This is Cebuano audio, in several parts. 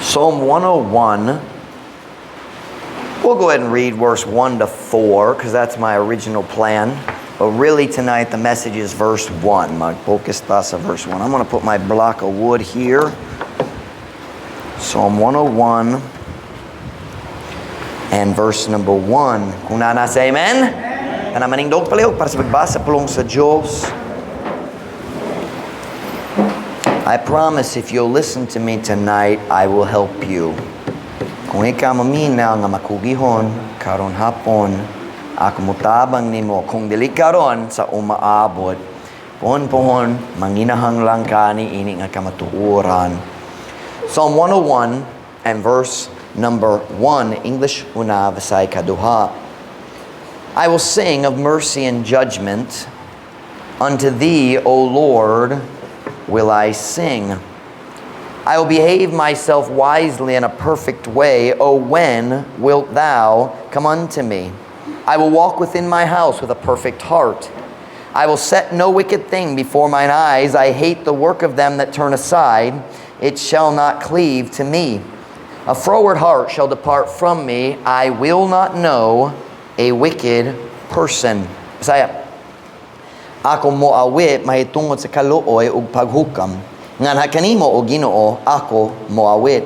Psalm 101. We'll go ahead and read verse 1 to 4 because that's my original plan. But really tonight the message is verse 1. Mag-focus ta sa verse 1. I'm going to put my block of wood here. Psalm 101 and verse number 1. Kung naa na, say amen. Tanan manindog palihog para sa pagbasa pulong sa Diyos. I promise if you'll listen to me tonight, I will help you. Kung ikaw maminaw nga makugihon, karon hapon, ako mutabang nimo. Kung dili karon sa umaabot, pohon-pohon, manginahanglan ka ni ini nga kamatuoran. Psalm 101 and verse number 1, English una, Bisaya kaduha. I will sing of mercy and judgment. Unto thee, O Lord, will I sing. I will behave myself wisely in a perfect way. O when wilt thou come unto me? I will walk within my house with a perfect heart. I will set no wicked thing before mine eyes. I hate the work of them that turn aside. It shall not cleave to me. A froward heart shall depart from me. I will not know a wicked person. Bisaya. Ako moawit mahitungod sa kaluoy ug paghukam. Nganha kanimo, o Ginoo, ako moawit.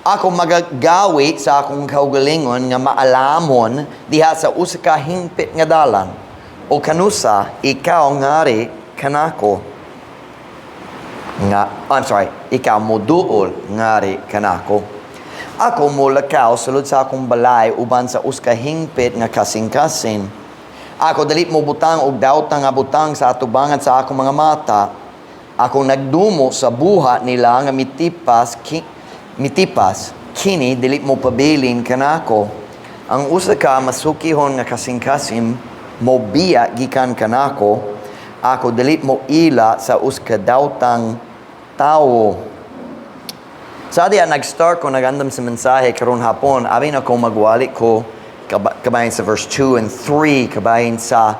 Ako magagawit sa akong kaugalingon nga maalamon diha sa usa ka hingpit nga dalan. O kanusa ikaw ngari kanako nga, I'm sorry, ikaw moduol ngari kanako. Ako molakaw sulod sa akong balay uban sa usa ka hingpit nga kasing-kasing. Ako dili mo butang og dawtang nga butang sa atubangan sa akong mga mata. Ako nagdumo sa buhat nila nga mitipas mitipas kini dili mo pabilin kanako. Ang usa ka masukihon nga kasing-kasing mo biya gikan kanako. Ako dili mo ila sa usa ka dawtang tawo. Sa diya nag-start ko nagandam sa mensahe karon hapon, abi na ko magwali ko kabahin sa verse 2 and 3, kabahin sa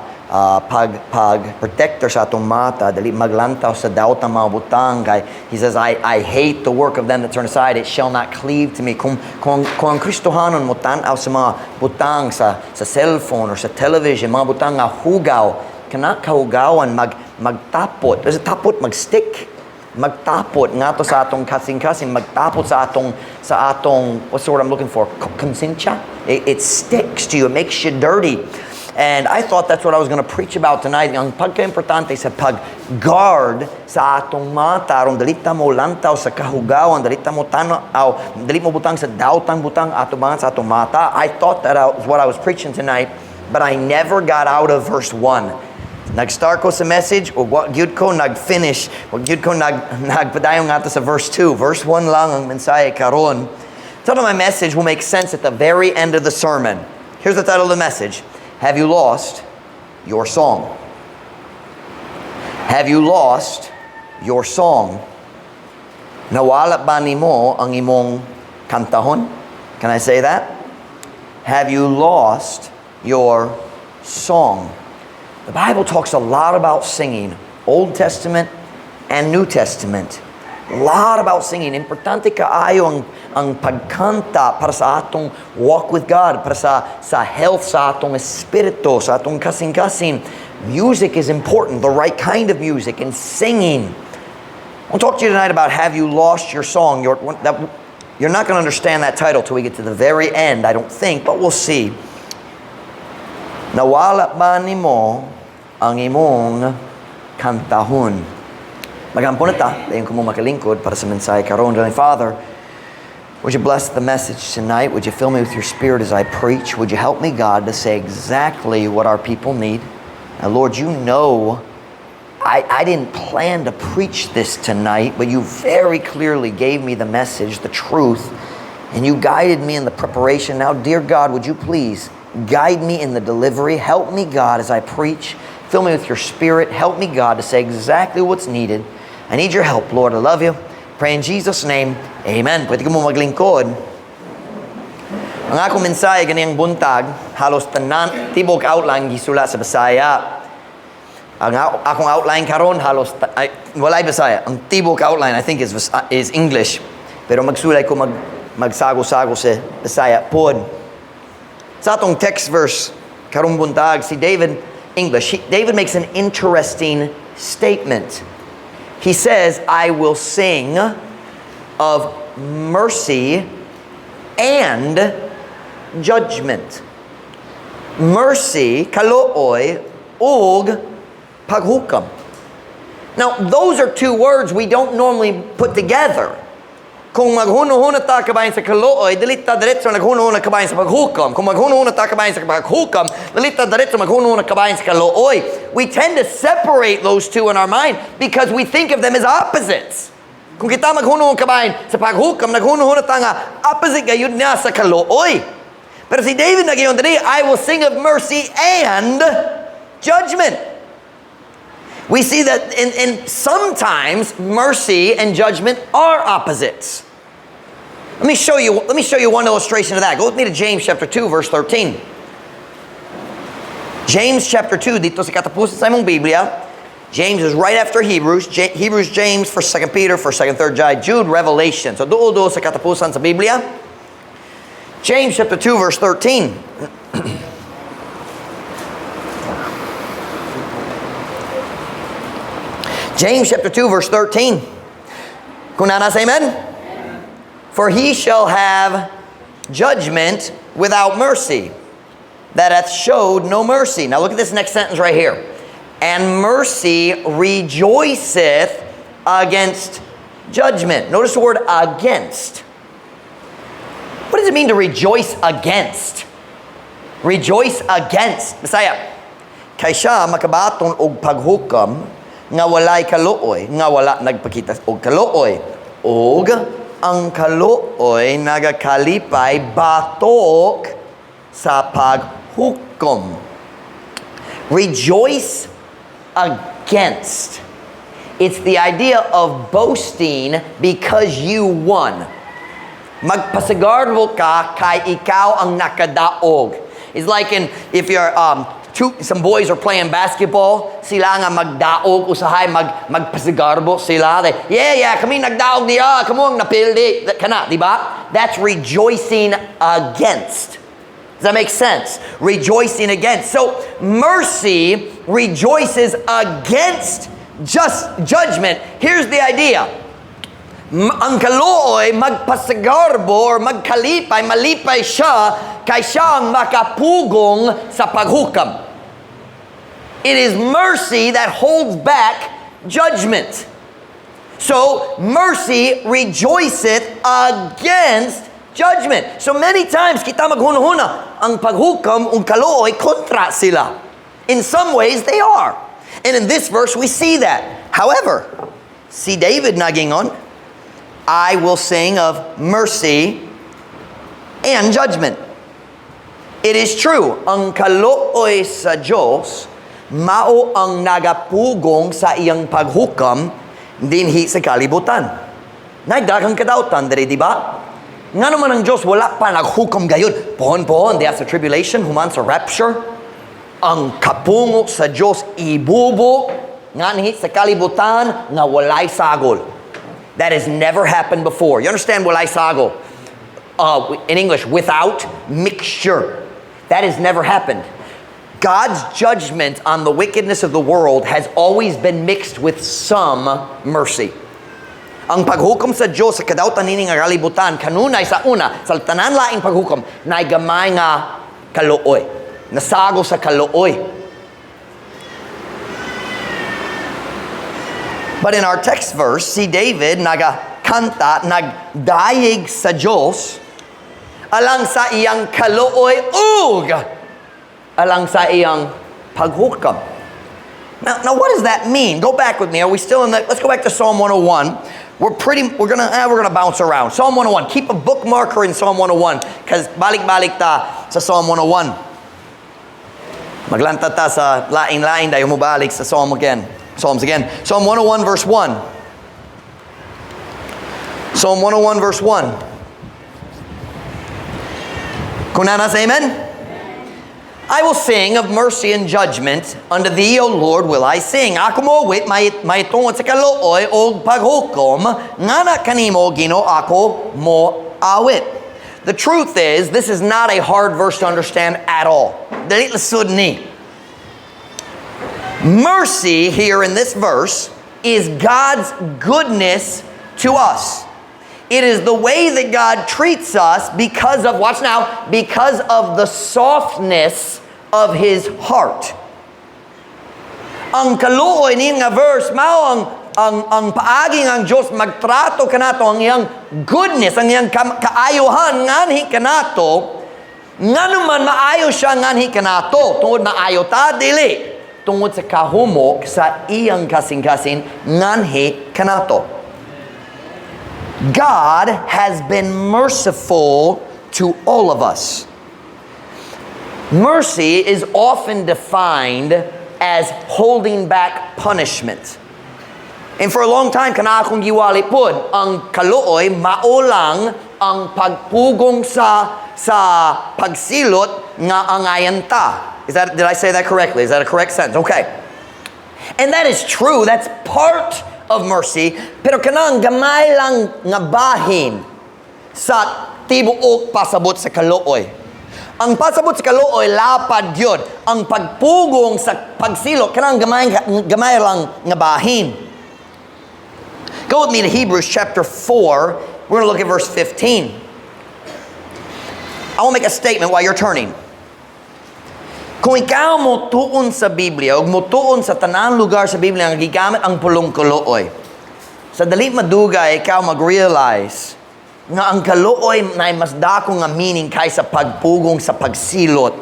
pag protector sa atong mata, dili maglantaw sa dawtang mga butang kay he says, I hate the work of them that turn aside, it shall not cleave to me." Kung ang Kristohanon mo tan-aw sa mga butang sa cellphone or sa television, mga butang nga hugaw, kana kahugawan magtapot. There's a tapot, magstick, magtapot ngadto sa atong kasing-kasing, magtapot sa atong, what's the word I'm looking for? Konsensya. It sticks to you, it makes you dirty. And I thought that's what I was going to preach about tonight, ang pagka-importante sa pag-guard sa atong mata aron dili ta mo lantaw sa kahugawan, dili ta mo tanaw, dili mo butang sa dawtang butang atubangan sa atong mata. I thought that was what I was preaching tonight, but I never got out of verse 1. Nag-start ko sa message, o wa gyud ko nag-finish, wa gyud ko nagpadayon ngadto sa verse 2. Verse 1 lang ang mensahe karon. Title of my message will make sense at the very end of the sermon. Here's the title of the message. Have you lost your song? Have you lost your song? Nawala ba nimo ang imong kantahon? Can I say that? Have you lost your song? The Bible talks a lot about singing, Old Testament and New Testament. A lot about singing. Importante kaayo ang pagkanta para sa atong walk with God, para sa health sa atong espiritu, sa atong kasing-kasing. Music is important, the right kind of music, and singing. I'll talk to you tonight about "Have you lost your song?" You're not going to understand that title till we get to the very end, I don't think, but we'll see. Nawala ba nimo ang imong kantahon? Magampo na ta, dayon ko mo makalingkod para sa mensahe karon. Heavenly Father, would you bless the message tonight? Would you fill me with your Spirit as I preach? Would you help me, God, to say exactly what our people need? Now, Lord, you know I didn't plan to preach this tonight, but you very clearly gave me the message, the truth, and you guided me in the preparation. Now, dear God, would you please guide me in the delivery? Help me, God, as I preach. Fill me with your Spirit. Help me, God, to say exactly what's needed. I need your help, Lord. I love you. Pray in Jesus' name. Amen. Pwede ko mo maglingkod. Ang akong mensahe ganiyang buntag, halos tanan, tibok outline gisulat sa Bisaya. Ang akong outline karon halos ay, walay Bisaya. Ang tibok outline, I think, is English. Pero magsulay ko magsago-sago sa Bisaya pod. Sa atong text verse karong buntag, si David English, David makes an interesting statement. He says, "I will sing of mercy and judgment." Mercy, kaluoy, ug paghukam. Now, those are two words we don't normally put together. Kung maghuna-huna ta kabahin sa kaluoy, dili ta diretso naghuna-huna kabahin sa paghukam. Kung maghuna-huna ta kabahin sa paghukam, dili ta diretso maghuna-huna kabahin sa kaluoy. We tend to separate those two in our mind because we think of them as opposites. Kung kita maghuna-huna kabahin sa paghukam, naghuna-huna ta nga opposite gayud niya sa kaluoy. Pero si David nag-ingon diri, "I will sing of mercy and judgment." We see that in sometimes mercy and judgment are opposites. Let me show you one illustration of that. Go with me to James chapter 2, verse 13. James chapter 2, didto sa katapusan sa imong Biblia. James is right after Hebrews. Hebrews, James, 1st, 2nd Peter, 1st, 2nd, 3rd John, Jude, Revelation. So duol-duol sa katapusan sa Biblia. James chapter 2, verse 13. James chapter 2, verse 13. Kung naa na, say amen. "For he shall have judgment without mercy, that hath showed no mercy." Now look at this next sentence right here. "And mercy rejoiceth against judgment." Notice the word "against." What does it mean to rejoice against? Rejoice against. Bisaya. Kay siya makabaton og paghukam nga walay kaluoy, nga wala nagpakita og kaluoy. Og ang kaluoy nagakalipay batok sa paghukom. Rejoice against. It's the idea of boasting because you won. Magpasigarbo ka kay ikaw ang nakadaog. It's like in if you're two some boys are playing basketball, sila nga magdaog usahay magpasigarbo sila. They, Yeah, kami nagdaog niya, kamo ang napildi." Kana, di ba? That's rejoicing against. Does that make sense? Rejoicing against. So mercy rejoices against just judgment. Here's the idea. Ang kaluoy magpasagarbo or magkalipay, malipay siya kay siya ang makapugong sa paghukam. It is mercy that holds back judgment. So mercy rejoiceth against judgment. So many times kita maghuna-huna, ang paghukam ug kaluoy kontra sila. In some ways they are. And in this verse we see that. However, si David nagingon, "I will sing of mercy and judgment." It is true, ang kaluoy sa Diyos mao ang nagapugong sa iyang paghukam dinhi sa kalibutan. Nay daghang kadautan diri, di ba? Nga naman ang Diyos wala pa naghukam gayud. Pohon-pohon, diya sa tribulation, human sa rapture, ang kapungo sa Diyos ibubo nganhi sa kalibutan nga walay sagol. That has never happened before. You understand walay sagol? In English, without mixture. That has never happened. God's judgment on the wickedness of the world has always been mixed with some mercy. Ang paghukom sa Diyos sa kadautan nini nga kalibutan, kanunay sa una, sa tanan laing paghukom, nay gamay nga kaluoy. Nasago sa kaluoy. But in our text verse, si David nagakanta, nagdayeg sa Diyos, alang sa iyang kaluoy ug alang sa iyang paghukam. Now what does that mean? Go back with me. Are we still in the, let's go back to Psalm 101. We're gonna bounce around. Psalm 101. Keep a bookmarker in Psalm 101 because balik-balik ta sa Psalm 101. Maglanta ta sa laing-laing dayon mobalik sa Psalm again. Psalms again. Psalm 101 verse 1. Psalm 101 verse 1. Kung naa na, say amen. I will sing of mercy and judgment. Unto thee, O Lord, will I sing. Ako moawit mahitungod sa kaluoy og paghukom. Ngana kanimo, Ginoo, ako mo awit. The truth is, this is not a hard verse to understand at all. Dili lisod ni. Mercy here in this verse is God's goodness to us. It is the way that God treats us because of, watch now, because of the softness of His heart. Ang kaluoy ni nga verse mao ang paagi ng Diyos magtrato kanato, ang iyang goodness, ang iyang kaayuhan nganhi kanato. Ngano man maayo siya nganhi kanato? Tungod maayo ta? Dili. Tungod sa kahumok sa iyang kasing-kasing nganhi kanato. God has been merciful to all of us. Mercy is often defined as holding back punishment. And for a long time, kana akong giwali pod, ang kaluoy mao lang ang pagpugong sa pagsilot nga angayan ta. Did I say that correctly? Is that a correct sentence? Okay. And that is true. That's part of mercy. Pero kanang gamay lang nga bahin sa tibuok pasabot sa kaluoy. Ang pasabot sa kaluoy, lapad yun. Ang pagpugong sa pagsilot, kanang gamay lang nga bahin. Go with me to Hebrews chapter 4. We're going to look at verse 15. I will make a statement while you're turning. Kung ikaw mo tuon sa Biblia o mo tuon sa tanang lugar sa Biblia nga gigamit ang pulong kaluoy, sa dali madugay ikaw mag-realize nga ang kaluoy na mas dako nga meaning kaysa pagpugong sa pagsilot.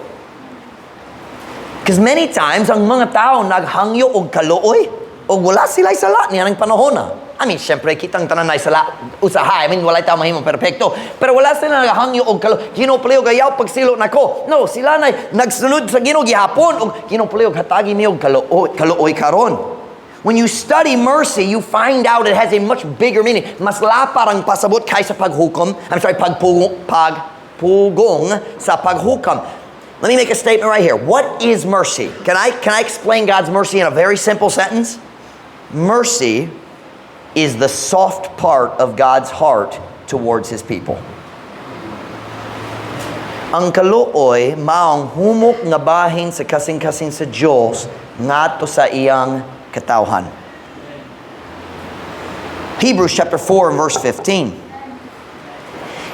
Because many times, ang mga tao naghangyo og kaluoy og wala sila sala niya ng panahon na. I mean, syempre, kitang tanan na sala usahay. I mean, walay tao mahimong perpekto. Pero wala sila naghangyo og kaluoy. "Ginoo, palihog ayaw pagsilot nako." No, sila na nagsunod sa Ginoo gihapon og, "Ginoo, palihog hatagi mi og kaluoy, kaluoy karon." When you study mercy, you find out it has a much bigger meaning. Mas lapad ang pasabot kaysa paghukom. I'm sorry, pagpugong sa paghukam. Let me make a statement right here. What is mercy? Can I explain God's mercy in a very simple sentence? Mercy is the soft part of God's heart towards His people. Ang kaluoy maong humok nga bahin sa kasing-kasing sa Dios ngadto sa iyang katawhan. Hebrews chapter 4 and verse 15.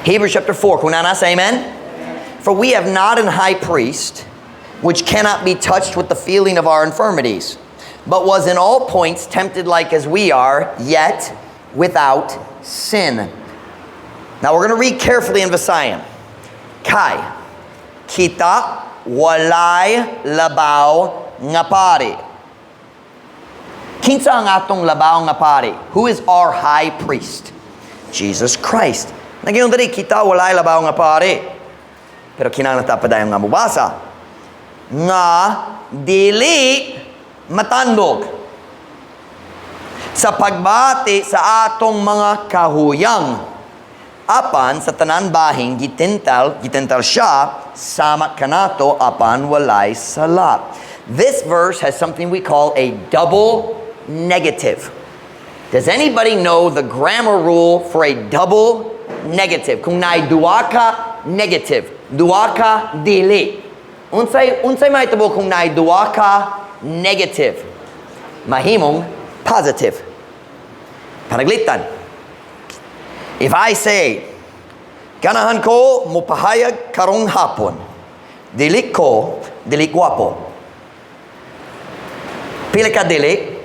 Hebrews chapter 4, kung naa na, say amen. For we have not an high priest which cannot be touched with the feeling of our infirmities, but was in all points tempted like as we are, yet without sin. Now we're going to read carefully in Visayan. Kay kita walay labaw nga pari. Kinsa ang atong labaw nga pari? Who is our high priest? Jesus Christ. Nag-ingon diri, kita walay labaw nga pari. Pero kinahanglan ta padayon nga mubasa. Nga dili matandog sa pagbati sa atong mga kahuyang. Apan sa tanan bahin gitintal siya sama kanato, apan walay sala. This verse has something we call a double negative. Does anybody know the grammar rule for a double negative? Kung naay duha ka negative, duha ka dili. Unsay mahitabo kung naay duha ka negative? Mahimong positive. Panaglitan. If I say, "Ganahan ko mopahayag karong hapon, dili ko, dili gwapo." Pila ka dili?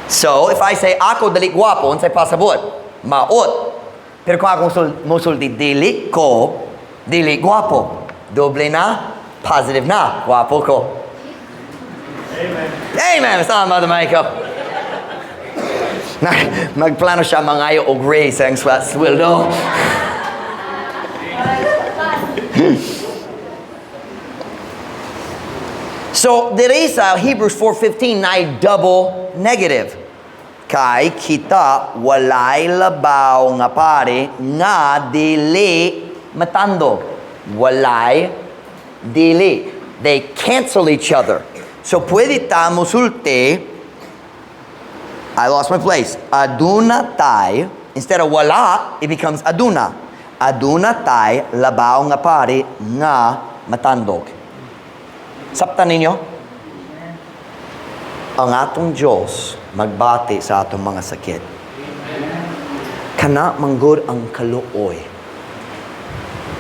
So, if I say, "Ako dili gwapo," unsay pasabot? Maot. Pero kung akong musulti, "Dili ko, dili gwapo." Doble na, positive na, gwapo ko. Amen. Amen. Salamat, Mother Michael. Magplano siya mangayo og raise ang sweldo. So, diri sa Hebrews 4:15 na double negative. Kay kita walay labaw nga pare nga dili matandog. Walay Dili. They cancel each other. So pwede ta musulti, I lost my place. Aduna tay, instead of wala, it becomes aduna. Aduna tay labaw nga pari nga matandog. Sabtan ninyo? Ang atong Diyos magbati sa atong mga sakit. Kana manggod ang kaluoy.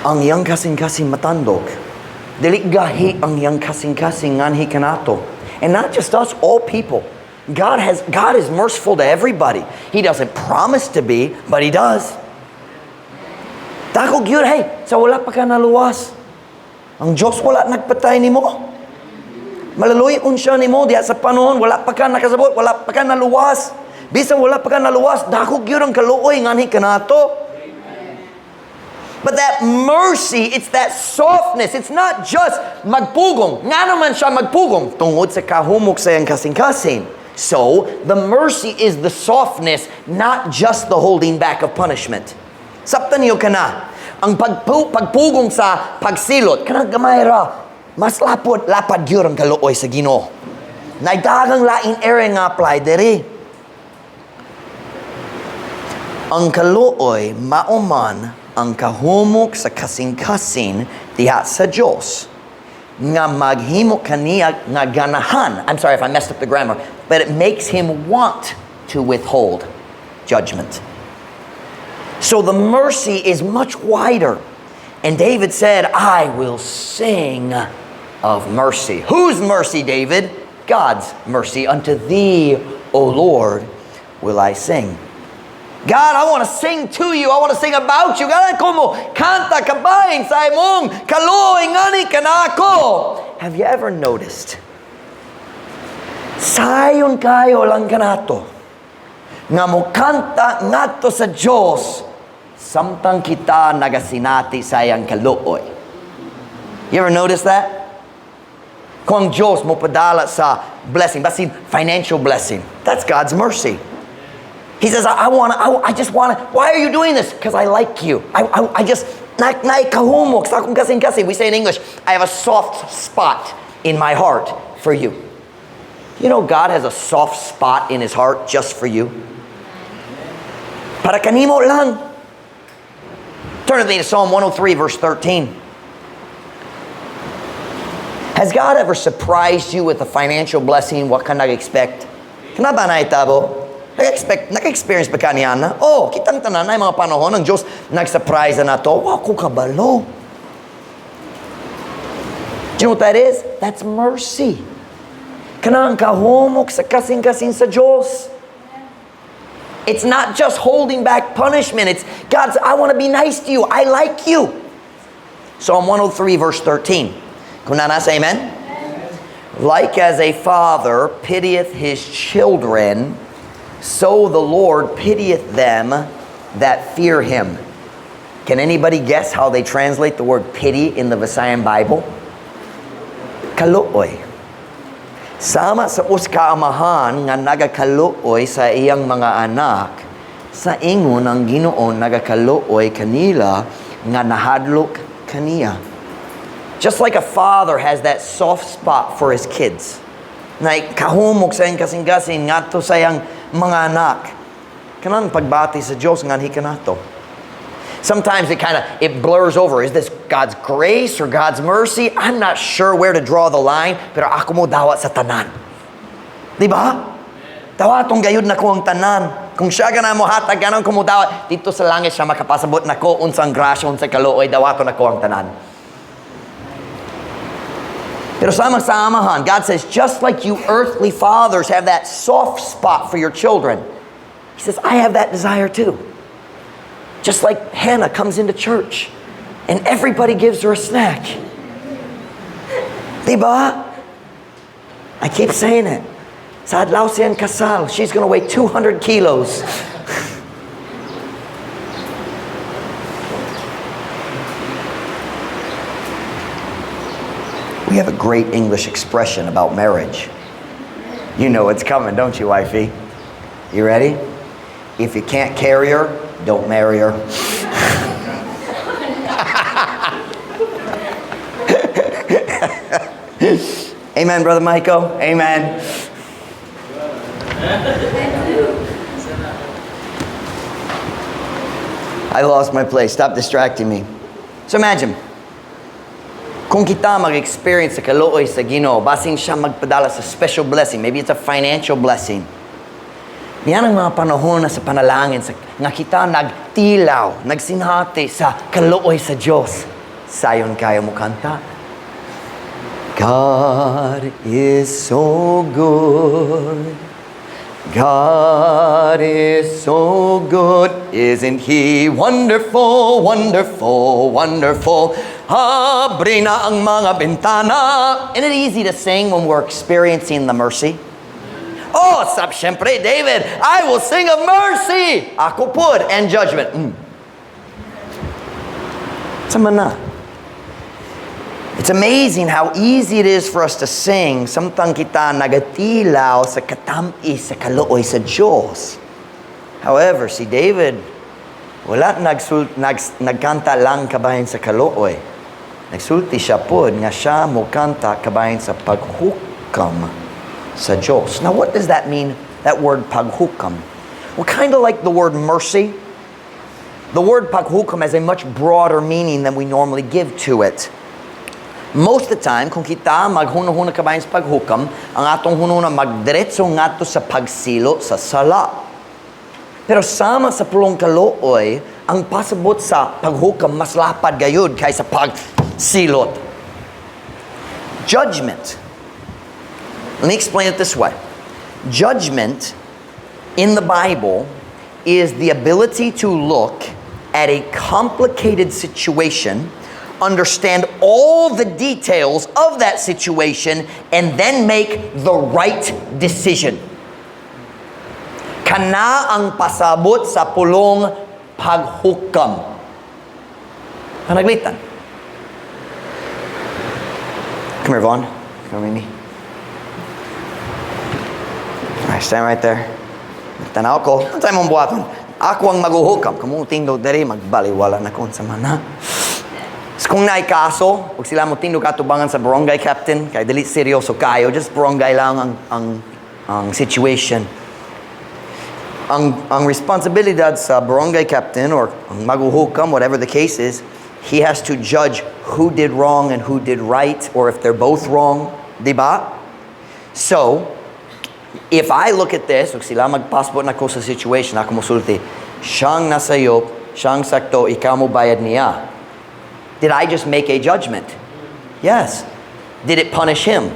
Ang iyang kasing-kasing matandog. Dili gahi ang iyang kasing-kasing nganhi kanato. And not just us, all people. God is merciful to everybody. He doesn't promise to be, but He does. Dako gyud, hey, sa wala pa ka naluwas. Ang Diyos wala nagpatay nimo. Malaluy-on siya nimo diha sa panahon, wala pa ka nakasabot, wala pa ka naluwas. Bisan wala pa ka naluwas, dako gyud ang kaluoy nganhi kanato. But that mercy, it's that softness. It's not just magpugong. Ngano man siya magpugong? Tungod sa kahumok sa iyang kasing-kasing. So, the mercy is the softness, not just the holding back of punishment. Sabtan niyo kana. Ang pagpugong sa pagsilot, kanang gamay ra, mas lapod, lapad gyud ang kaluoy sa Ginoo. Naay daghang lain area nga apply diri. Ang kaluoy mao man ang kahumok sa kasing-kasing diha sa Diyos nga maghimo kaniya nga ganahan. I'm sorry if I messed up the grammar, but it makes him want to withhold judgment. So the mercy is much wider. And David said, "I will sing of mercy." Whose mercy, David? God's mercy. "Unto thee, O Lord, will I sing." God, I want to sing to you. I want to sing about you. God, ko mokanta kabahin sa imong kaluoy nganhi kanako. Have you ever noticed? Sayon kaayo lang kanato nga mokanta ngadto sa Diyos samtang kita nagasinati sa iyang kaluoy. You ever notice that? Kung ang Diyos mo padala sa blessing, basin financial blessing, that's God's mercy. He says, I want I just want to, why are you doing this? Because I like you. I just, na, naikahumok sa akong kasing-kasing. We say in English, "I have a soft spot in my heart for you." You know God has a soft spot in His heart just for you? Para kanimo lang. Turn with me to Psalm 103, verse 13. Has God ever surprised you with a financial blessing wa ka nag-expect? Kana ba nahitabo? Nag-expect, nag-experience ba ka niya na? Oh, kitang tanan naay mga panahon ang Diyos nag-surprise na to. Wa ko kabalo. Do you know what that is? That's mercy. Kanang kahumok sa kasing-kasing sa Diyos. It's not just holding back punishment. It's God's, "I want to be nice to you. I like you." Psalm 103, verse 13. Kung naa na, say amen. "Like as a father pitieth his children, so the Lord pitieth them that fear him." Can anybody guess how they translate the word "pity" in the Visayan Bible? Kaluoy. Sama sa usa ka amahan nga nagakaluoy sa iyang mga anak, sa ingon ang Ginoo nagakaluoy kanila nga nahadlok kaniya. Just like a father has that soft spot for his kids. Na kahumok sa iyang kasing-kasing ngadto sa iyang mga anak. Kanang pagbati sa Dios nganhi kanato. Sometimes it kind of it blurs over. Is this God's grace or God's mercy? I'm not sure where to draw the line, pero ako mo dawat sa tanan. Di ba? Dawaton gayud nako ang tanan. Kung siya gana mo hatag ganan ko mo dawat dito sa langit, siya makapasabot nako unsang grasya, unsang kaluoy, dawaton nako ang tanan. Pero sama sa amahan, God says, "Just like you earthly fathers have that soft spot for your children," He says, "I have that desire too." Just like Hannah comes into church and everybody gives her a snack. Diba? I keep saying it. Sa adlaw siyang kasal, she's gonna weigh 200 kilos. We have a great English expression about marriage. You know it's coming, don't you, wifey? You ready? If you can't carry her, don't marry her. Amen, Brother Michael. Amen. I lost my place. Stop distracting me. So imagine, kung kita mag-experience sa kaluoy sa Ginoo, basin siya magpadala sa special blessing. Maybe it's a financial blessing. Yan ang mga panahon na sa panalangin, nga kita nagtilaw, nagsinhati sa kaluoy sa Diyos. Sayon kayo mo kanta. God is so good. God is so good. Isn't He wonderful, wonderful, wonderful? Abri na ang mga bintana. Isn't it easy to sing when we're experiencing the mercy? Oh, sab syempre, David, "I will sing of mercy." Ako pud, and judgment. Sama na. It's amazing how easy it is for us to sing samtang kita nagatilaw sa katamis sa kaluoy sa Diyos. However, si David, wala nagkanta lang kabahin sa kaluoy. Nagsulti siya pod nga siya mo kanta kabahin sa paghukam sa Diyos. Now, what does that mean, that word "paghukam"? Well, kind of like the word "mercy." The word "paghukam" has a much broader meaning than we normally give to it. Most of the time, kung kita maghuna-huna kabahin sa paghukam, ang atong hununa magdiretso ngadto sa pagsilot sa sala. Pero sama sa pulong kaluoy, ang pasabot sa paghukam mas lapad gayud kaysa pagsilot. Judgment. Let me explain it this way. Judgment in the Bible is the ability to look at a complicated situation, understand all the details of that situation, and then make the right decision. Kana ang pasabot sa pulong "paghukam." Panaglitan. Come here, Vaughn. Come with me. All right, stand right there. Tanaw ko. Ano tayo mong buhaton? Ako ang maguhukam. Kamu tindog diri, magbaliwala na kung sa mana. So kung naay kaso, ug sila mo tindog atubangan sa barangay captain, kay dili seryoso kayo, just barangay lang ang situation. Ang responsibilidad sa barangay captain or ang maguhukam, whatever the case is, he has to judge who did wrong and who did right, or if they're both wrong, di ba? So, if I look at this, ug sila magpasabot nako sa situation, ako musulti, siyang nasayop, siyang sakto, ikaw mo bayad niya. Did I just make a judgment? Yes. Did it punish him?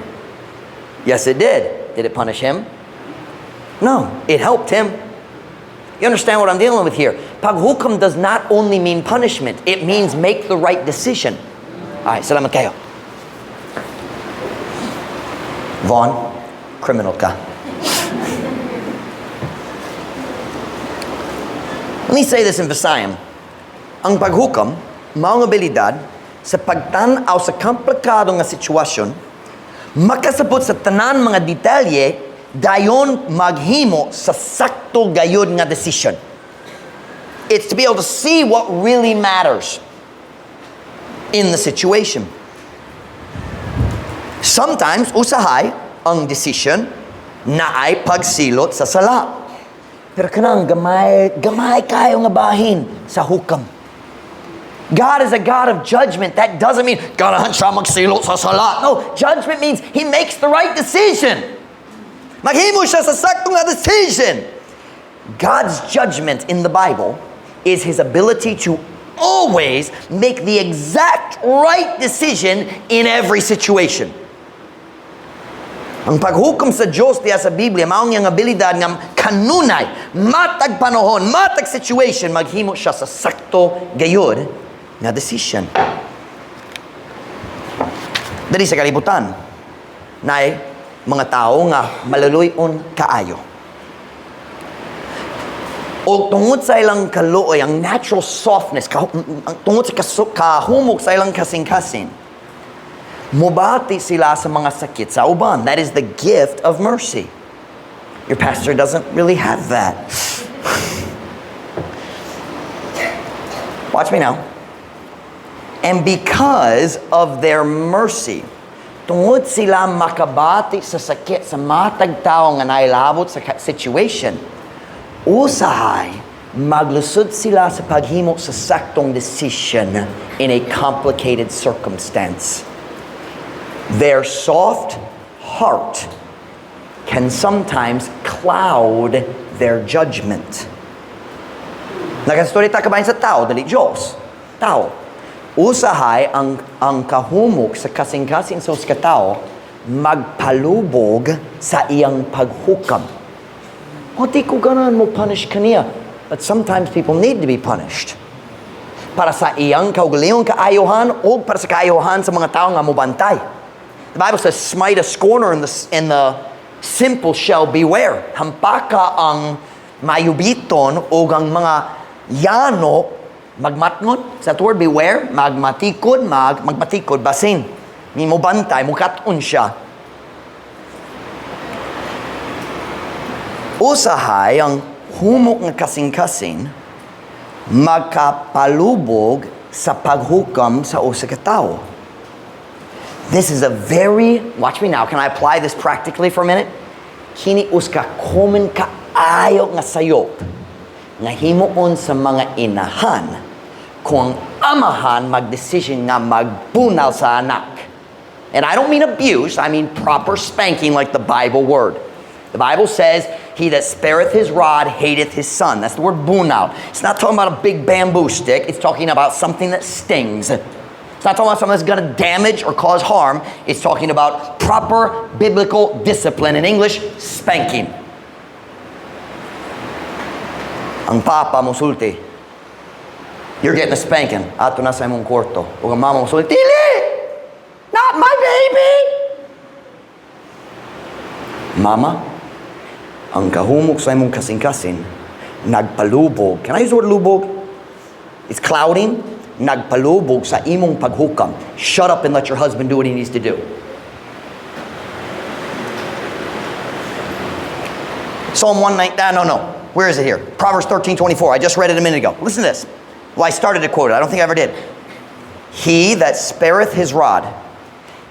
Yes, it did. Did it punish him? No, it helped him. You understand what I'm dealing with here? Paghukam does not only mean punishment, it means make the right decision. All right, salamat kayo. Vaughn, criminal ka. Let me say this in Visayan. Ang paghukam, maong abilidad sa pagtan-aw sa komplikado nga sitwasyon, makasabot sa tanan mga detalye, dayon maghimo sa sakto gayud nga decision. It's to be able to see what really matters in the situation. Sometimes, usahay, ang decision naay pagsilot sa sala. Pero kanang gamay, gamay kayo nga bahin sa hukam. God is a God of judgment. That doesn't mean ganahan siya magsilot sa sala. No, judgment means He makes the right decision. Maghimo siya sa sakto nga decision. God's judgment in the Bible is His ability to always make the exact right decision in every situation. Ang paghukom sa Diyos diya sa Biblia, maong iyang abilidad nga kanunay, matag panahon, matag situation, maghimo siya sa sakto gayud nga decision. Dali sa kalibutan, naay mga tao nga maluluy-on kaayo. O tungod sa ilang kaluoy, ang natural softness, ang tungod sa kahumok sa ilang kasing-kasing, mubati sila sa mga sakit sa uban. That is the gift of mercy. Your pastor doesn't really have that. Watch me now. And because of their mercy, Tungod sila makabati sa sakit sa matag tao nga nailabot sa situation, usahay maglusod sila sa paghimo sa saktong decision in a complicated circumstance. Their soft heart can sometimes cloud their judgment. Nagastorya ta kabahin sa tao, dili Diyos. Tao. Usahay ang kahumok sa kasing-kasing sa usa ka tao magpalubog sa iyang paghukam. O di ko ganahan mo punish kaniya. But sometimes people need to be punished. Para sa iyang kaugalingong kaayohan o para sa kaayohan sa mga tao nga mobantay. The Bible says, "Smite a scorner and the simple shall beware." Hampaka ang mayubiton o ang mga yano magmatngon. Sa word beware, magmatikod, magmatikod, basin. Ni mo bantay, mukat-on siya. Usahay ang humok nga kasing-kasing magkapalubog sa paghukam sa usa ka tawo. This is a very, watch me now, can I apply this practically for a minute? Kini usa ka common kaayo nga sayop nga himuon sa mga inahan kung ang amahan magdesisyon nga magbunal sa anak. And I don't mean abuse, I mean proper spanking like the Bible word. The Bible says, "He that spareth his rod hateth his son." That's the word bunal. It's not talking about a big bamboo stick. It's talking about something that stings. It's not talking about something that's going to damage or cause harm. It's talking about proper biblical discipline. In English, spanking. Ang papa musulti, "You're getting a spanking. Ato na sa imong kwarto." Ug ang mama musulti, "Dili! Not my baby!" Mama, ang kahumok sa imong kasing-kasing, nagpalubog. Can I use the word lubog? It's clouding. Nagpalubog sa imong paghukam. Shut up and let your husband do what he needs to do. Psalm 119, ah, no. Where is it here? Proverbs 13:24. I just read it a minute ago. Listen to this. Well, I started to quote it. I don't think I ever did. "He that spareth his rod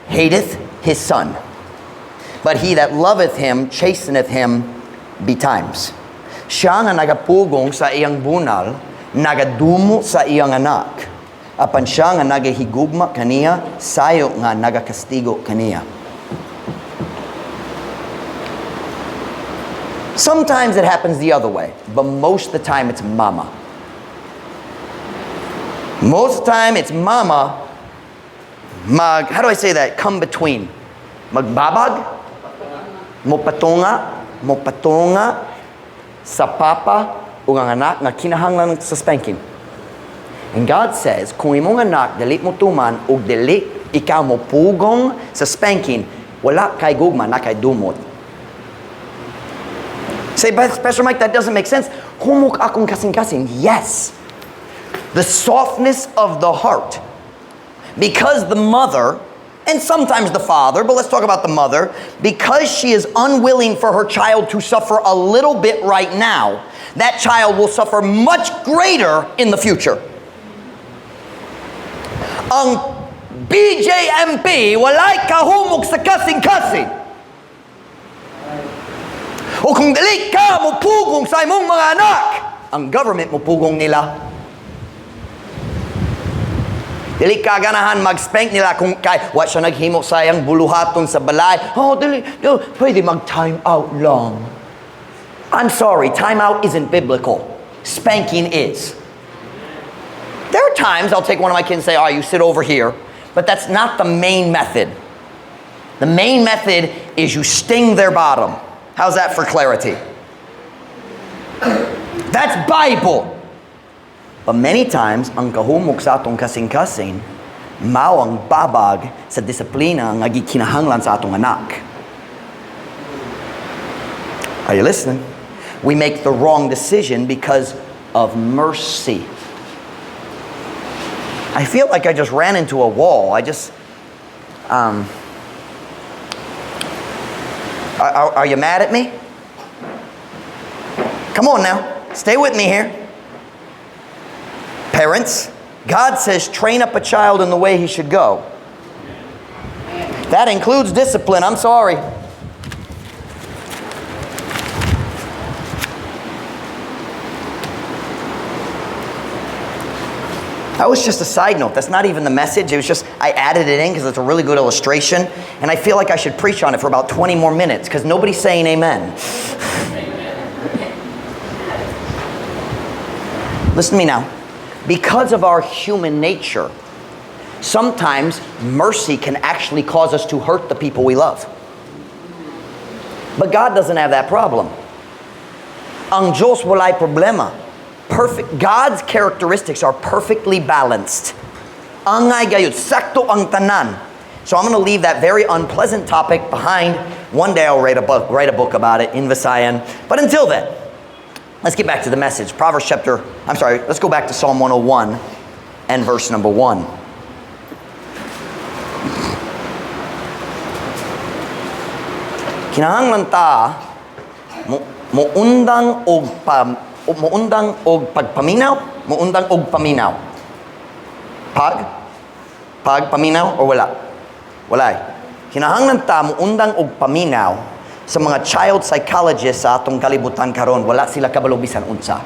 hateth his son, but he that loveth him chasteneth him betimes." Siya nga nagapugong sa iyang bunal, nagadumo sa iyang anak. Apan siya nga nagahigugma kaniya, sayo nga nagakastigo kaniya. Sometimes it happens the other way, but most of the time it's mama. Most of the time it's mama mag, how do I say that? Come between. Magbabag, mopatunga sa papa ug ang anak nga kinahanglan sa spanking. And God says, kung imong anak dili mo tuman ug dili ikaw mo pugong sa spanking, wala kay gugma, na kay dumot. Say, "But Pastor Mike, that doesn't make sense. Humok akong kasing-kasing." Yes. The softness of the heart. Because the mother, and sometimes the father, but let's talk about the mother, because she is unwilling for her child to suffer a little bit right now, that child will suffer much greater in the future. Ang BJMP walay kahumok sa kasing-kasing. O kung dili ka mupugong sa imong mga anak, ang government mupugong nila. Dili ka ganahan mag-spank nila kung kay wa siya naghimo sa iyang buluhaton sa balay. Oh, dili, dili pwede mag-time out lang. I'm sorry, time out isn't biblical. Spanking is. There are times I'll take one of my kids and say, "All right, you sit over here." But that's not the main method. The main method is you sting their bottom. How's that for clarity? That's Bible. But many times, ang kahumok sa atong kasing-kasing, mao ang babag sa disiplina nga gikinahanglan sa atong anak. Are you listening? We make the wrong decision because of mercy. I feel like I just ran into a wall. I just, are you mad at me? Come on now. Stay with me here. Parents, God says train up a child in the way he should go. That includes discipline. I'm sorry. That was just a side note. That's not even the message. It was just, I added it in because it's a really good illustration. And I feel like I should preach on it for about 20 more minutes because nobody's saying amen. Listen to me now. Because of our human nature, sometimes mercy can actually cause us to hurt the people we love. But God doesn't have that problem. Ang Diyos walay problema. Perfect. God's characteristics are perfectly balanced. Angay gayud, sakto ang tanan. So I'm going to leave that very unpleasant topic behind. One day I'll write a book about it in Visayan. But until then, let's get back to the message. Proverbs chapter, I'm sorry, let's go back to Psalm 101 and verse number 1. Kinahanglan ta mo moundang og pa, moundang og pagpaminaw, moundang og paminaw. Pagpaminaw o wala? Wala eh. Kinahanglan ta moundang og paminaw sa mga child psychologists sa atong kalibutan karon. Wala sila kabalo bisan unsa.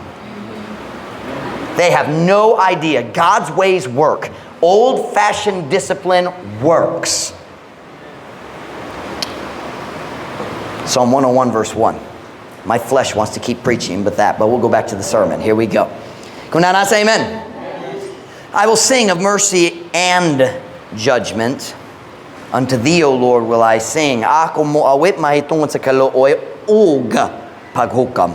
They have no idea. God's ways work. Old-fashioned discipline works. Psalm 101 verse 1. My flesh wants to keep preaching, but we'll go back to the sermon. Here we go. Kung naa, say amen. I will sing of mercy and judgment. Unto thee, O Lord, will I sing. Ako moawit mahitungod sa kaluoy ug paghukam.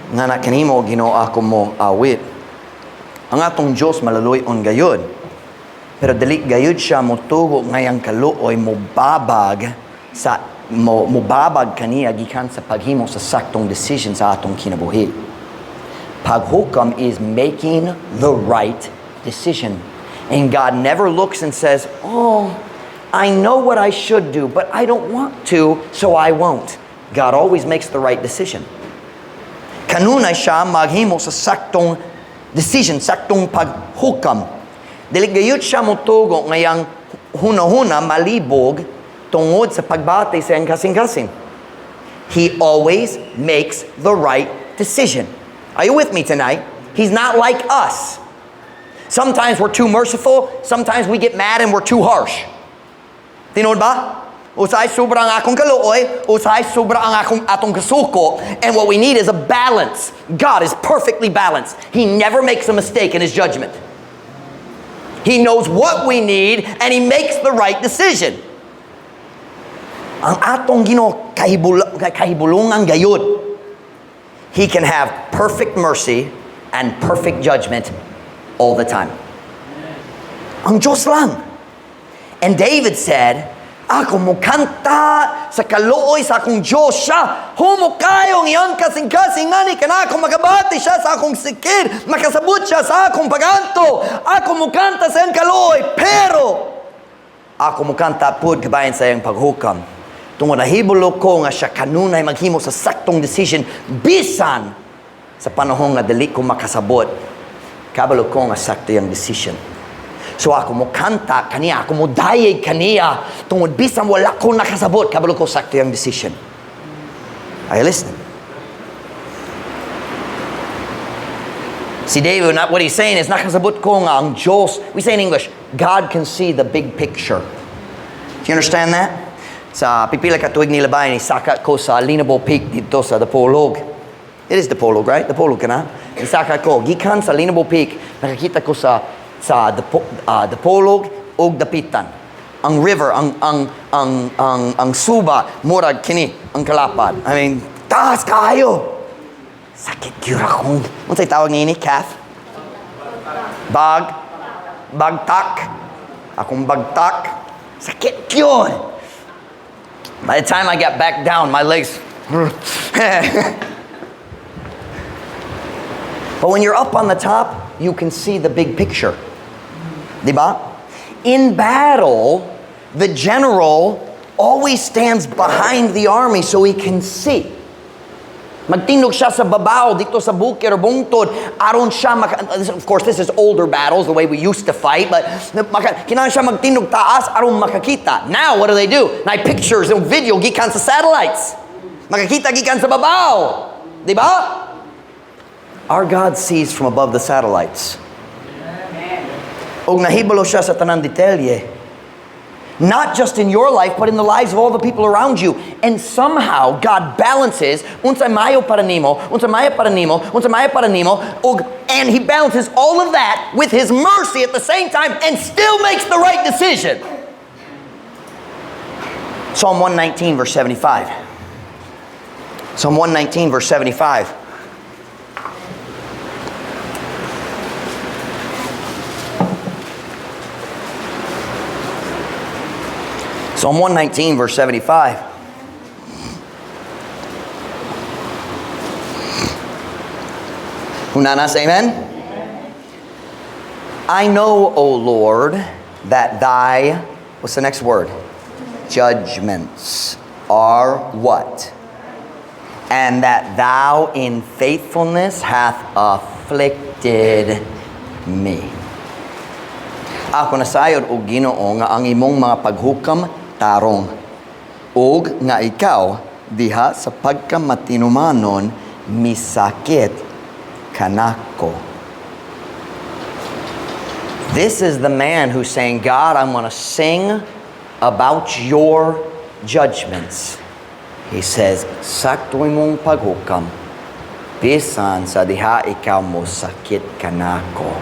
Nga na kanimo, Ginoo, ako mo awit. Ang atong Diyos malaluy-on gayud. Pero dili gayud siya motugo nga iyang kaluoy mobabag kaniya gikan sa paghimo sa saktong decision sa atong kinabuhi. Paghukam is making the right decision. And God never looks and says, "Oh, I know what I should do, but I don't want to, so I won't." God always makes the right decision. Kanunay siya maghimo sa saktong decision, saktong paghukam. Dili gayud siya motugo nga iyang hunahuna malibog tungod sa pagbati sa iyang kasing-kasing. He always makes the right decision. Are you with me tonight? He's not like us. Sometimes we're too merciful. Sometimes we get mad and we're too harsh. Tinuod ba? Usahay sobra ang akong kaluoy, usahay sobra ang atong kasuko, and what we need is a balance. God is perfectly balanced. He never makes a mistake in His judgment. He knows what we need and He makes the right decision. Ang atong Ginoo kahibulungan gayud. He can have perfect mercy and perfect judgment all the time. Ang Diyos lang. And David said, "Ako mokanta sa kaluoy sa akong Diyos siya. Humok kaayo ang iyang kasing-kasing ngani kanako makabati siya sa akong sikir, makasabot siya sa akong paganto. Ako mokanta sa iyang kaluoy, pero ako mokanta pud kabahin sa iyang paghukam. Tungod nahibalo ko nga siya kanunay maghimo sa saktong decision bisan sa panahon nga dili ko makasabot. Kabalo ko nga sakto iyang decision. So ako mo kanta kaniya, ako mo dayeg kaniya, tungod bisan wala ko nakasabot, kabalo ko sakto iyang decision." Are you listening? Si David, not what he's saying is, nakasabot ko nga ang Diyos. We say in English, God can see the big picture. Do you understand that? Sa pipila ka tuig nilabay, nisaka ko sa Linabo Peak didto sa Dipolog. It is Dipolog, right? Dipolog kana? Nisaka ko. Gikan sa Linabo Peak, nakakita ko sa Dipolog ug Dapitan. Ang river, ang suba, murag kini, ang kalapad. I mean, taas kaayo. Sakit gyud akong. Unsay tawag niini? Calf? Bag? Bagtak? Akong bagtak. Sakit gyud. By the time I got back down, my legs. But when you're up on the top, you can see the big picture. Diba? In battle, the general always stands behind the army so he can see. Magtingog siya sa babaw didto sa bukid or bungtod aron siya maka, of course, this is older battles, the way we used to fight, but maka, kinahanglan siya magtingog taas aron makakita. Now, what do they do? Naay pictures and video gikan sa satellites. Makakita gikan sa babaw. Di ba? Our God sees from above the satellites. Og nahibalo siya sa tanan detalye. Not just in your life, but in the lives of all the people around you. And somehow, God balances, unsa mayo para nimo, unsa mayo para nimo, unsa mayo para nimo, og, and He balances all of that with His mercy at the same time and still makes the right decision. Psalm 119, verse 75. Psalm 119, verse 75. Psalm 119, verse 75. Hunanas, amen? "I know, O Lord, that thy," what's the next word? "Judgments are" what? "And that thou in faithfulness hath afflicted me." Ako nasayod, o Ginoo, nga ang imong mga paghukam tarong ug nga ikaw diha sa pagkamatinumanon misakit kanako. This is the man who's saying, "God, I'm going to sing about your judgments." He says, "Sakto imong paghukam, bisan sa diha ikaw mo sakit kanako.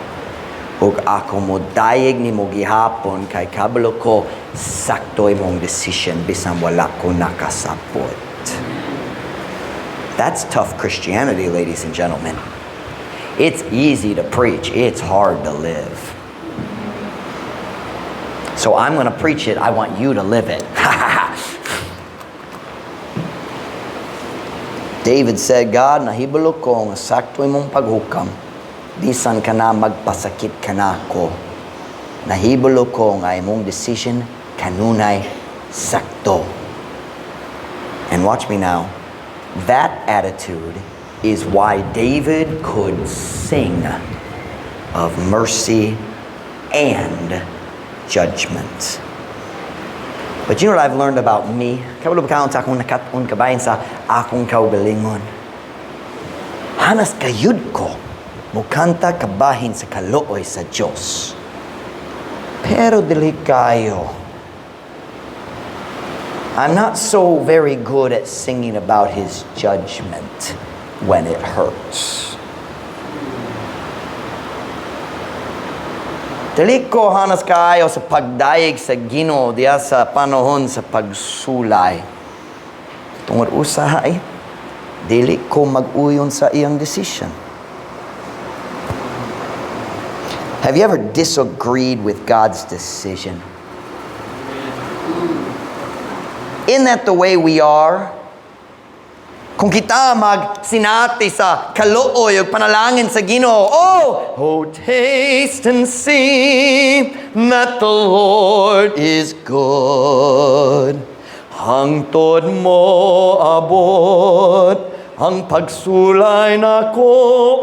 Ug ako mo dayeg nimo gihapon kay kabalo ko sakto imong decision bisan wala ko nakasabot." That's tough Christianity, ladies and gentlemen. It's easy to preach, it's hard to live. So I'm going to preach it. I want you to live it. David said, "God, nahibalo ko nga sakto imong paghukam. Bisan ka na magpasakit kanako. Nahibalo ko nga imong decision kanunay sakto." And watch me now. That attitude is why David could sing of mercy and judgment. But you know what I've learned about me? Kabalo ba sa akong nakat-on kabahin sa akong kaugalingon? Hanas kayud ko mukanta kabahin sa kaluoy sa Diyos. Pero dili kayo. I'm not so very good at singing about His judgment when it hurts. Dili ko hanas kaayo sa pagdayeg sa Ginoo diya sa panahon sa pagsulay. Tungod usahay, dili ko mag-uyon sa iyang decision. Have you ever disagreed with God's decision? Isn't that the way we are? Kung kita magsinati sa kaluoy ug panalangin sa Ginoo, Oh, taste and see that the Lord is good. Hangtod mo abot ang pagsulay nako.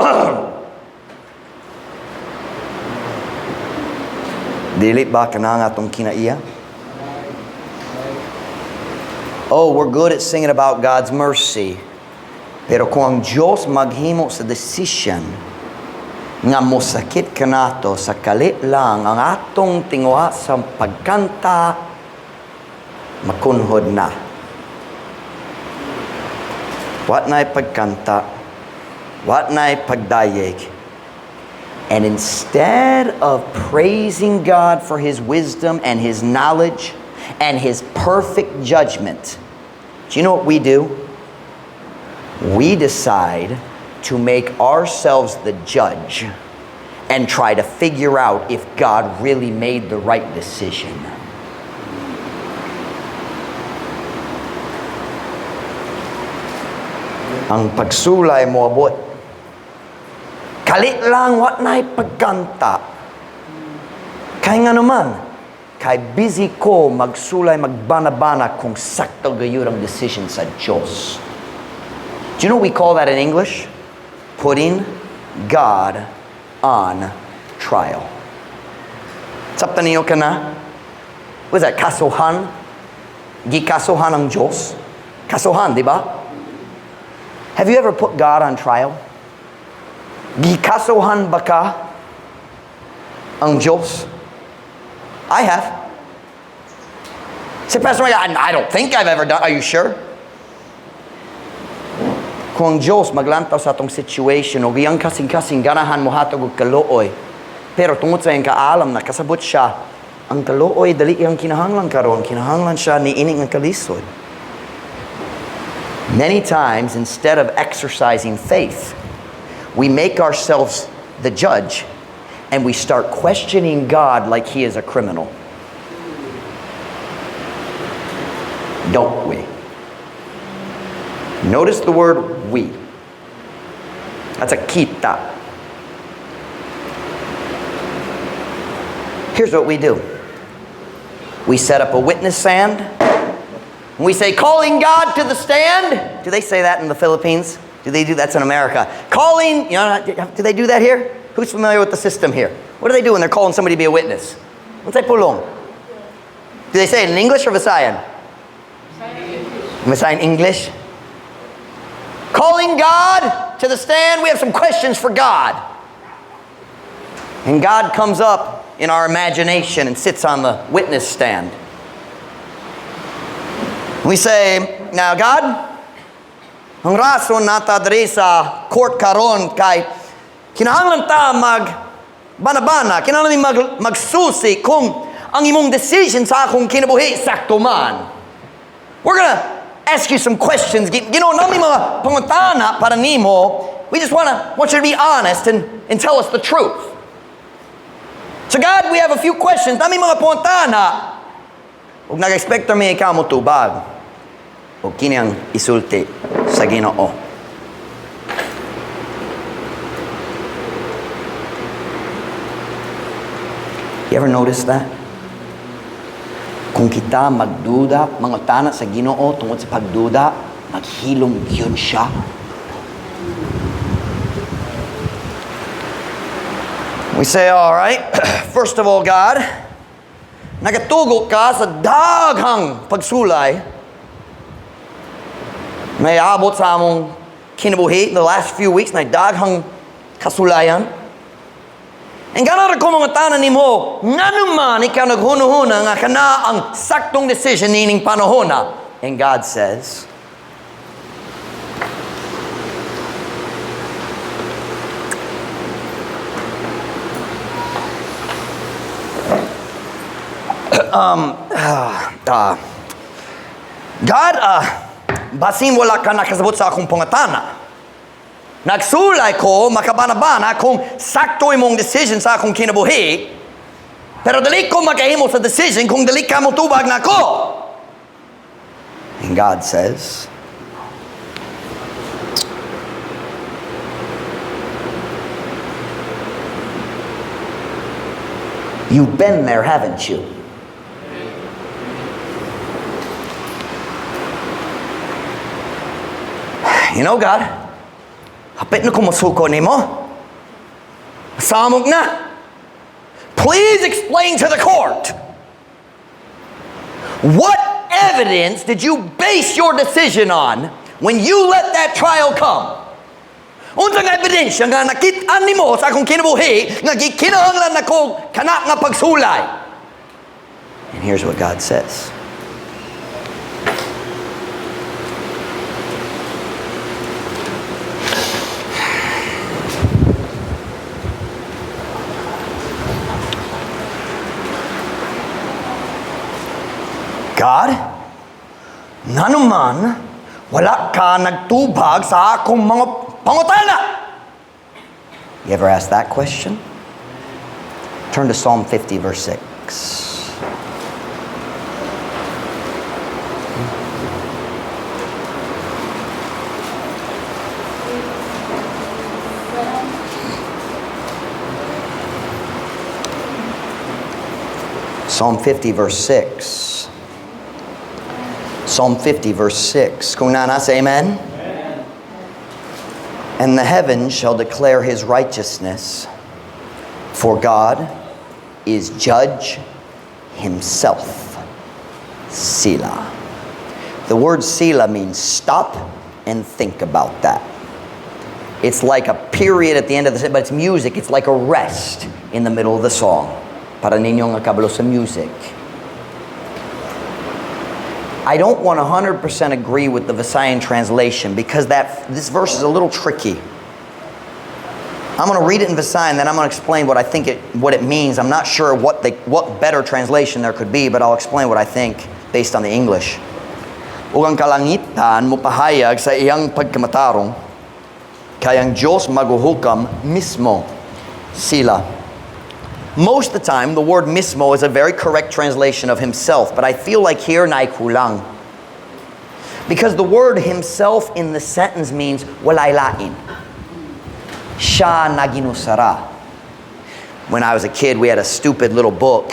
Dili ba kana nga atong kinaiya? Oh, we're good at singing about God's mercy. Pero kung ang Diyos maghimo sa decision nga mosakit kanato, sa kalit lang ang atong tinguha sa pagkanta makunhod na. Wa na'y pagkanta, wa na'y pagdayeg. And instead of praising God for His wisdom and His knowledge and His perfect judgment, do you know what we do? We decide to make ourselves the judge and try to figure out if God really made the right decision. Ang pagsulay mo abot. Kalit lang, wa na'y pagkanta. Kay nga naman, kay busy ko magsulay, magbana-bana kung sakto gayud ang decision sa Diyos. Do you know what we call that in English? Putting God on trial. Sabtan ninyo kana? What is that? Kasuhan? Gikasuhan ang Diyos? Kasuhan, di ba? Have you ever put God on trial? Gikasuhan ba ka ang Diyos? I have. Say, "Pastor Mike, I don't think I've ever done." Are you sure? Kung ang Diyos maglantaw sa atong situation o iyang kasing-kasing ganahan mo hatag og kaluoy, pero tungod sa iyang kaalam na kasabot siya, ang kaluoy dali iyang kinahanglan karon, kinahanglan siya niini nga kalisod. Many times, instead of exercising faith, we make ourselves the judge and we start questioning God like He is a criminal. Don't we? Notice the word "we." That's a kita. Here's what we do. We set up a witness stand. We say, "Calling God to the stand." Do they say that in the Philippines? Do they do that's in America? Calling, do they do that here? Who's familiar with the system here? What do they do when they're calling somebody to be a witness? What's that pulong? Do they say it in English or Visayan? Visayan English? "Calling God to the stand. We have some questions for God." And God comes up in our imagination and sits on the witness stand. We say, "Now God, ang rason nata diri sa court karon kay kinahanglan ta mag banabana, kinahanglan magsusi kung ang imong decision sa akong kinabuhi sakto man. We're gonna ask you some questions. Naa mi mga pangutana para nimo. We just want you to be honest and tell us the truth. So God, we have a few questions. Naa mi mga pangutana." Ug nag-expect mi ikaw mo tubag. Ug kini ang isulti sa Ginoo. You ever notice that? Kung kita magduda, mangutana sa Ginoo tungod sa pagduda, maghilom gyud siya. We say, "All right, first of all, God, nagatugo ka sa daghang pagsulay may abot sa among kinabuhi the last few weeks na daghang kasulayan. And ganahan ko mangutana nimo, ngano man ikaw naghunuhuna nga kana ang saktong decision nining panahona?" And God says, "God, basin wala ka nakasabot sa akong pangutana. Nagsulay ko, makabanabana kung sakto imong decision sa akong kinabuhi, pero dili ko makahimo sa decision kung dili ka mo tubag nako." And God says, "You've been there, haven't you? You know, God, hapit na ko mosuko nimo. Samok na. Please explain to the court. What evidence did you base your decision on when you let that trial come? Unsa nga ebidensya nga nakit-an nimo sa akong kinabuhi nga gikinahanglan nako kana nga pagsulay?" And here's what God says. "God, ngano man wala ka nagtubag sa akong mga pangutana?" You ever ask that question? Turn to Psalm 50, verse 6. Psalm 50, verse 6. Psalm 50, verse 6. Kung naa na, say amen. And the heavens shall declare his righteousness, for God is judge himself. Selah. The word "Selah" means stop and think about that. It's like a period at the end of the, but it's music. It's like a rest in the middle of the song. Para ninyo nga kabalo sa music. I don't want 100% agree with the Visayan translation because that this verse is a little tricky. I'm going to read it in Visayan, then I'm going to explain what I think it what it means. I'm not sure what better translation there could be, but I'll explain what I think based on the English. Ug ang kalangitan mopahayag sa iyang pagkamatarong, kay ang Diyos maguhukam mismo. Selah. Most of the time, the word "mismo" is a very correct translation of "himself," but I feel like here naay kulang. Because the word "himself" in the sentence means walay lain. Siya na ginusara. When I was a kid, we had a stupid little book.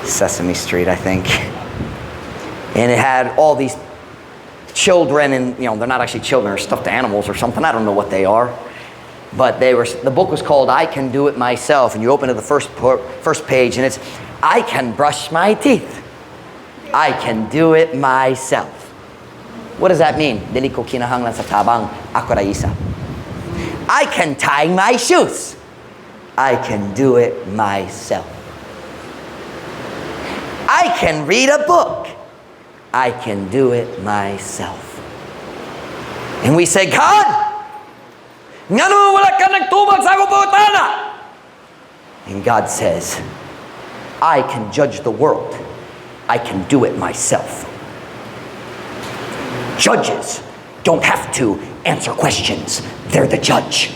Sesame Street, I think. And it had all these children, and they're not actually children, they're stuffed animals or something. I don't know what they are. But the book was called "I Can Do It Myself." And you open to the first page, and it's, "I can brush my teeth. I can do it myself." What does that mean? Dili ko kinahanglan sa tabang, ako ra isa. I can tie my shoes. I can do it myself. I can read a book. I can do it myself. And we say, "God, ngano wala ka nagtubag sa akong pangutana?" And God says, "I can judge the world. I can do it myself." Judges don't have to answer questions. They're the judge.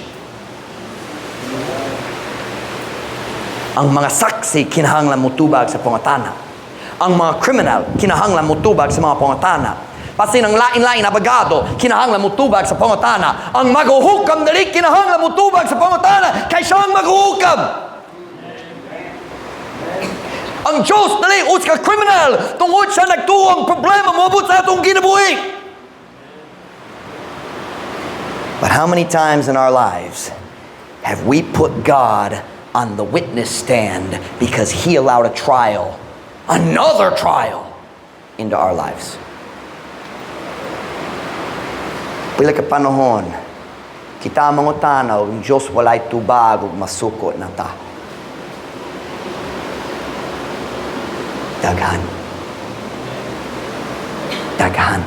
Ang mga saksi kinahanglan motubag sa pangutana. Ang mga kriminal kinahanglan motubag sa mga pangutana. Basin ang lain-lain abogado kinahanglan motubag sa pangutana. Ang maguhukam dili kinahanglan motubag sa pangutana kay siya ang maguhukam. Ang Diyos dili usa ka kriminal tungod siya nagtuo ang problema moabot sa atong kinabuhi. But how many times in our lives have we put God on the witness stand because He allowed a trial, another trial, into our lives? Pila ka panahon, kita mangutana og ang Diyos walay tubag ug masuko na ta. Daghan. Daghan.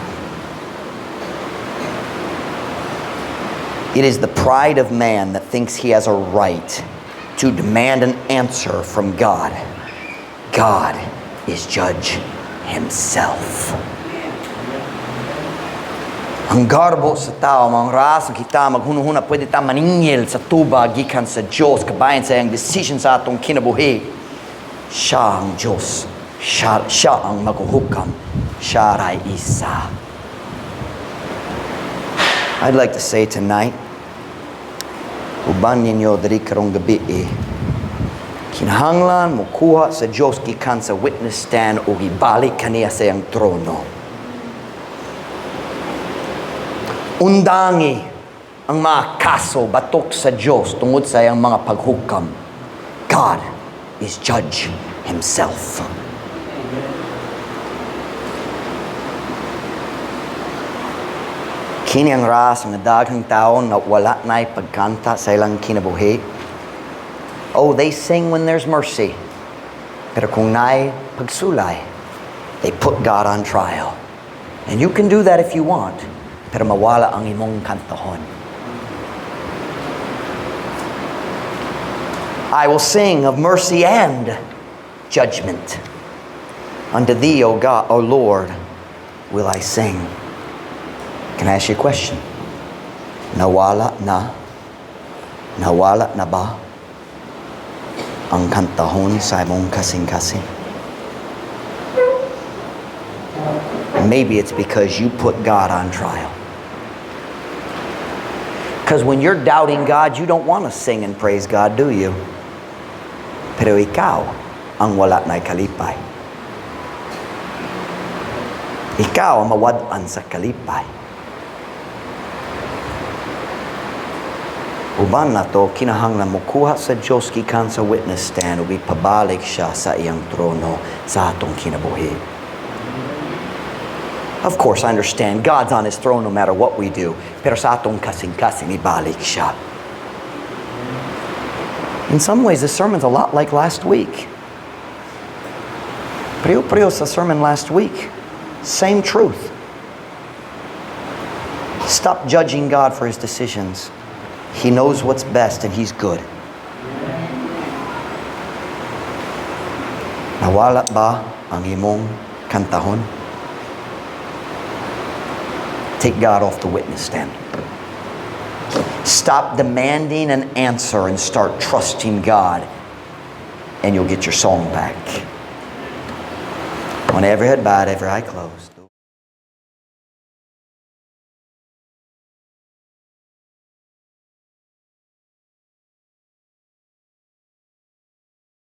It is the pride of man that thinks he has a right to demand an answer from God. God is judge himself. Ang garbo sa tao, mga rason kita maghunuhuna, pwede ta maningil sa tubag gikan sa Diyos, kabayan sa iyang decision sa atong kinabuhi. Siya ang Diyos. Siya ang maghuhukam. Siya ray isa. I'd like to say tonight, uban ninyo diri karong gabi, kinahanglan mokuha sa Diyos gikan sa witness stand o ibalik kaniya sa iyang trono. Undangi ang mga kaso batok sa Diyos tungod sa iyang mga paghukam. God is judge himself. Kini ang ras nga daghang tao na wala na'y pagkanta sa ilang kinabuhi. Oh, they sing when there's mercy. Pero kung naay pagsulay, they put God on trial. And you can do that if you want, pero mawala ang imong kantahon. I will sing of mercy and judgment. Unto thee, O God, O Lord, will I sing. Can I ask you a question? Nawala na? Nawala na ba ang kantahon sa imong kasing-kasing? Maybe it's because you put God on trial. Because when you're doubting God, you don't want to sing and praise God, do you? Pero ikaw ang wala na'y kalipay. Ikaw ang mawad-an sa kalipay. Uban nato kinahanglan mokuha sa Dios gikan sa witness stand ug ipabalik siya sa iyang trono sa atong kinabuhi. Of course, I understand God's on His throne no matter what we do. Pero sa atong kasing-kasing, ibalik siya. In some ways, this sermon's a lot like last week. Pareho-pareho sa sermon last week. Same truth. Stop judging God for His decisions. He knows what's best and He's good. Nawala ba ang imong kantahon? Take God off the witness stand. Stop demanding an answer and start trusting God, and you'll get your song back. On every head bowed, every eye closed.